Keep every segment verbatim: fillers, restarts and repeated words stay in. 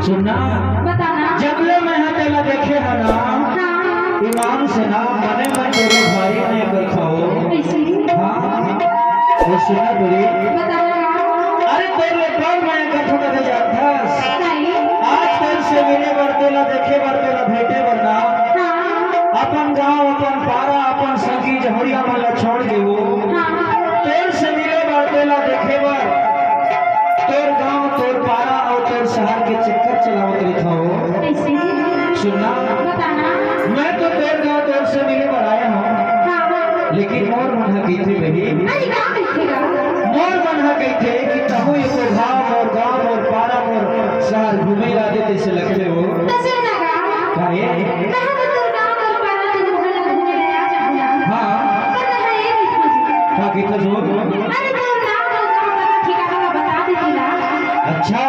सुनना, बताना। जब ले मैं हा तेला देखे हा ना, हाँ। ईमान से ना, मने मन तोरे भारी नहीं करता हो। कैसे? हाँ, वो सुनना पूरी। बताना। अरे तोर ले कौन मैं कथो कथे जानथस? नहीं। आज तोर से मिले बर, तेला देखे बर, तेला भेंटे बर ना। हाँ। अपन गांव, अपन पारा, अपन संगी जहुरिया मन ला छोड़ के वो हाँ। तोर से मिले बर, तेला देखे बर, तोर गांव, तोर पारा अउ तोर शहर के चक्कर चलावत रहिथंव। कैसे? सुनना। बताना। मैं तो तोर गांव तोर से मिले बर आया हूँ, हाँ, हाँ। लेकिन मोर मन ह कहिथे बहिनी। अरे, का कहिथे गा? मोर मन ह कहिथे कि तहूँ एको घाव मोर गांव, मोर पारा, मोर शहर घूमे ला दे, तइसे लगथे हो। त सुन ना गा। काहे? कहाँ तो तोर गांव, तोर पारा, तोर मोहल्ला घूमे ला आ जाहूँ ना। हाँ। पर तहाँ ये कहिथस। का कहिथस हो? अरे, तोर नाम अउ गाँव पता ठिकाना ला बता देती ना। अच्छा।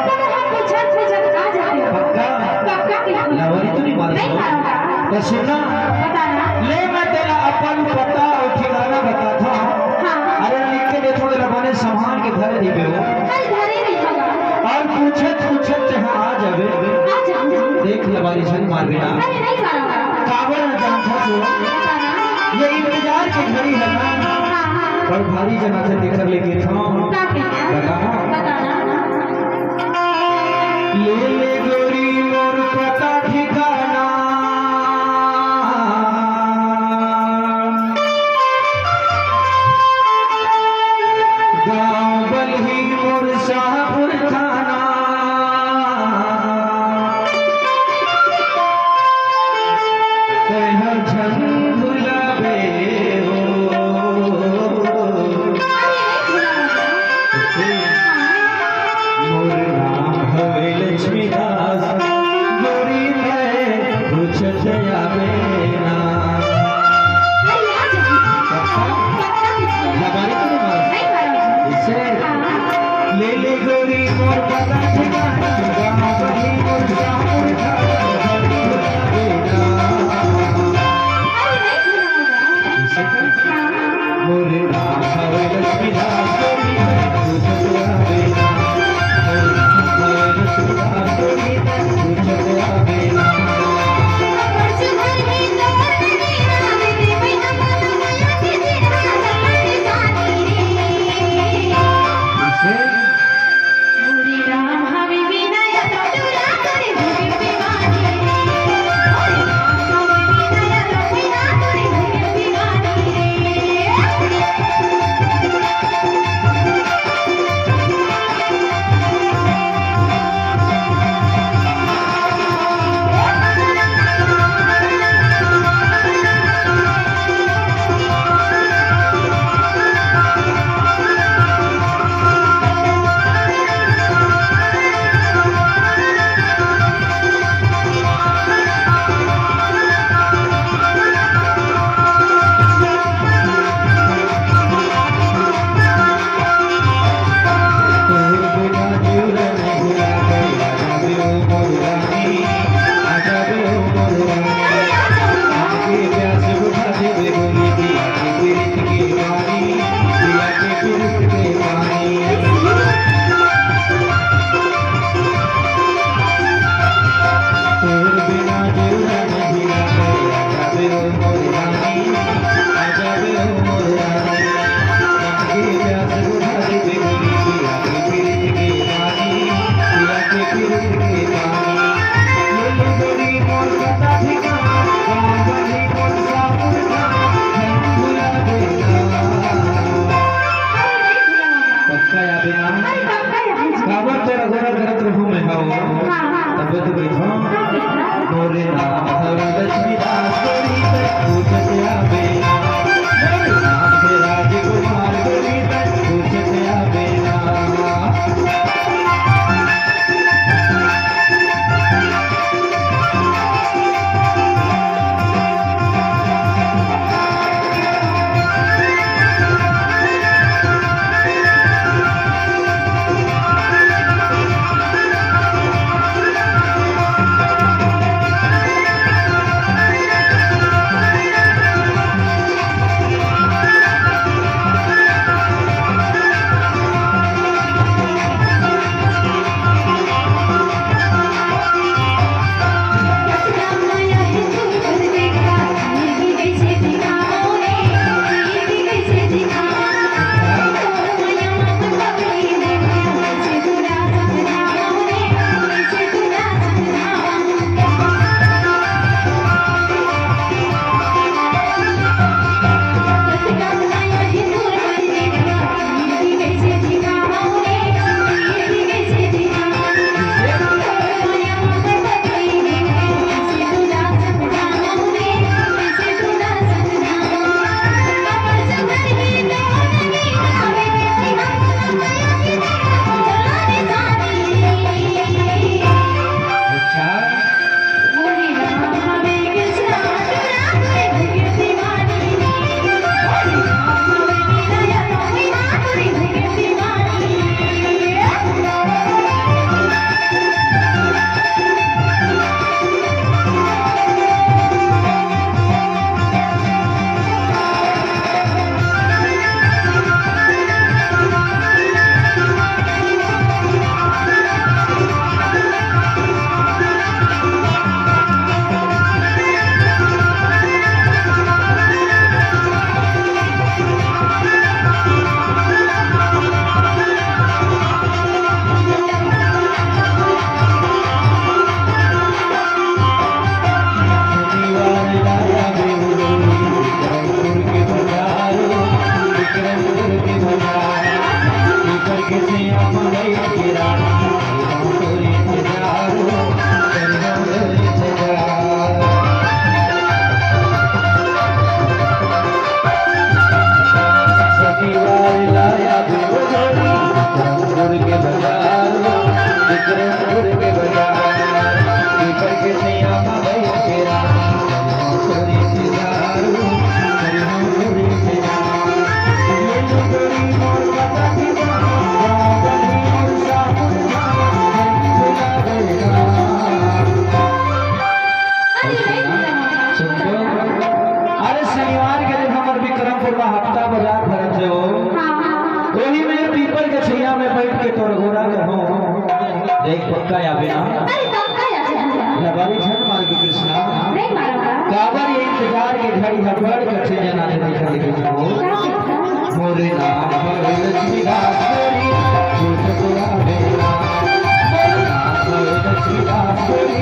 तब हम पूछत पूछत आ जाते। पक्का? पक्का बिल्कुल। लवरी तो नहीं मारत नहीं हो? मारूंगा। तो सुनना। बताना। ले मैं तेला अपन पता अउ ठिकाना बताथंव। हाँ। अरे लिख के देथंव, तेला बने संभाल के धरे रहिबे हो। अरे धरे नहीं होगा। अउ पूछत पूछत जहाँ आ जाबे। आ जाऊंगा। देख लबारी झन मारबे ना। अरे नहीं मारूंगा। काबर न जानथस हो? बताना। ये इंतजार के घड़ी हे ना। हाँ, हाँ। बड़ भारी जना से देखर लेके था। का कहिथे? बताना। बताना। ले ले गोरी मोर पता ठिकाना। गाँव बलही मोर शाहपुर थाना। तेहर झन भुलाबे हो। मोर नाम हवे लक्ष्मीदास, गोरी मैं पूछत आबे ना। लबारी तो नहीं मारत। इसे ले ले गोरी मोर पता ठिकाना, गाँव बलही मोर शाहपुर थाना, झन भुलाबे ना। इसे कर। मोर नाम हवे लक्ष्मीदास, गोरी मैं पूछत आबे ना। मोर नाम हवे लक्ष्मीदास, गोरी मैं पूछत आबे ना। पक्का याद है ना? अरे, पक्का याद है। काबर तोरा गोरा करत रहूं मैं, हाँ। हाँ, हाँ। तबे तो बैठो। हाँ, बैठो। मोरे नाम हवे लक्ष्मीदास, गोरी तक पूछत आबे ना। मोरे नाम है राजकुमार, गोरी तक पूछत आबे ना। एक पक्का आबे ना। अरे पक्का आबे ना। लबारी झन मार के कृष्णा। नहीं मारा का? काबर ये इंतजार के घड़ी ह बड़ कठिन जना दे दिखत हे हो। का कथा? मोरे नाम पर लक्ष्मी दास करी, झूठ तो आवे ना। मोरे नाम पर लक्ष्मी दास करी,